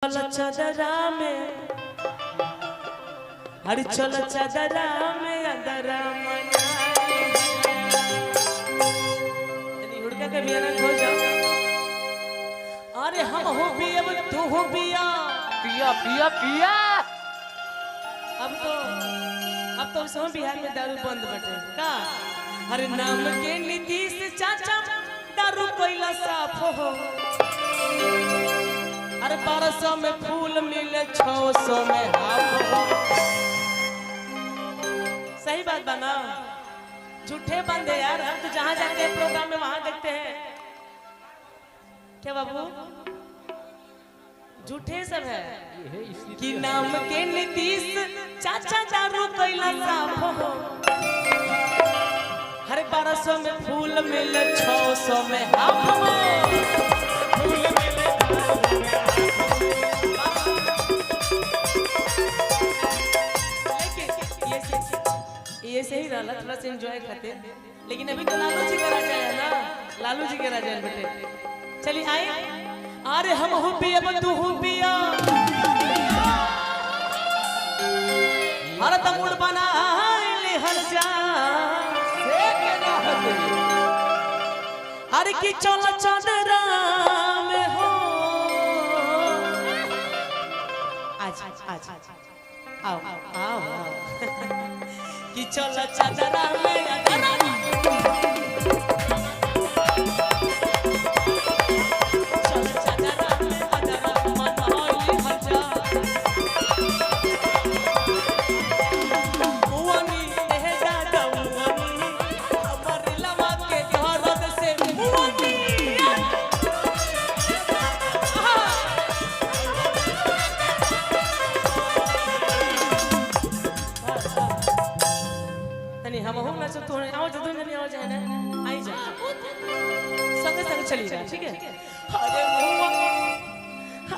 चल चदरा में, अरे चल चदरा में अंदरा मनाए। हुड़का के भी आनंद हो जाओ। अरे हम हो भी अब तू हो पिया पिया पिया पिया। अब तो सब बिहार में दारू बंद बटे का। अरे नाम के नीतीश चाचा दारू कोयला साफ हो। अरे 1200 में फूल मिले 600 में हाफ हो। सही बात बना, झूठे बंदे यार। हम तो जहाँ जाते हैं प्रोग्राम में वहां देखते हैं। क्या बाबू झूठे सब है कि नाम के नीतीश चाचा दारू कोयला साफ हो। हर 1200 में फूल मिले 600 में हाफ हो। फूल मिले लेकिन ये सही रहा थोड़ा सा एंजॉय खाते। लेकिन अभी तो लालू जी का राजा है ना, लालू जी के राजा है बेटे। चलिए आए। अरे हम हो पिया तू हो पिया, हर तमुड़ बना ले हर जा। अरे की चल चदरा में हो। आज आज आओ आओ आओ कि चल चदरा में अंदरा। चल चदरा में अंदरा मनाई हर जा। मुआनी एह दादा मुआनी हमर लवा के दर्द से मुआनी। तनी हम हो ना सब तो आओ जो जनी आओ जाए ना आई जा संग संग चली जा ठीक है। अरे मुआ,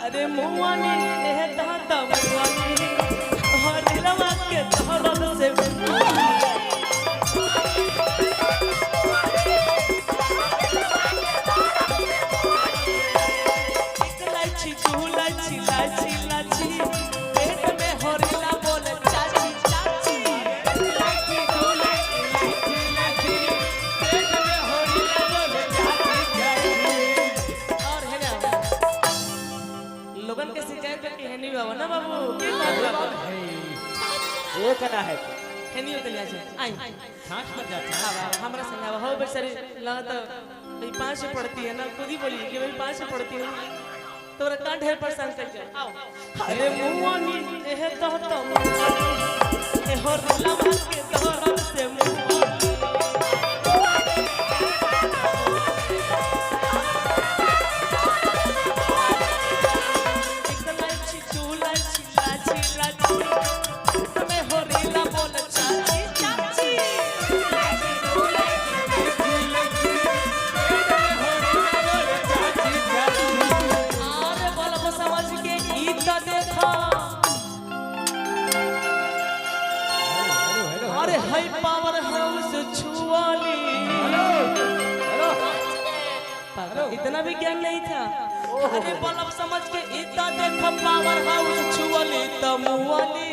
अरे मुआनी एह दादा मुआनी हमर लवा के दर्द से मुआनी। एक लाची दू लाची लाची लाची पेट में हरिला बोले चाची चाची। लाची दू लाची लाची लाची पेट में होरिला बोले चाची चाची। और है ना लोगन के शिकायत पे कि हेनी बाबा ना बाबू के बात बाबू एक ना है हेनी होते ले आई छाछ पर जा। हाँ बाबा हमरा संग आवा हो बेचारी लगा तो भाई 5 से पढ़ती है ना, खुद ही बोली कि भाई 5 से पढ़ती है तोरा का ढेर परेशान कर जा। आओ अरे मुआनी एह तो तो मुआनी एह लवा के दर्द से मुआनी। एक लाची दू लाची लाची लाची में होरीला बोल चाची चाची। लाची दू लाची लाची लाची पेट में होरिला बोले चाची चाची। आरे बलब समझ के गीत देखा। हेलो हेलो अरे हाई पावर हाउस छुआली। हेलो हेलो पागल, इतना भी ज्ञान नहीं था। अरे बलब समझ के इतना देखा पावर हाउस छुआली तमुआली।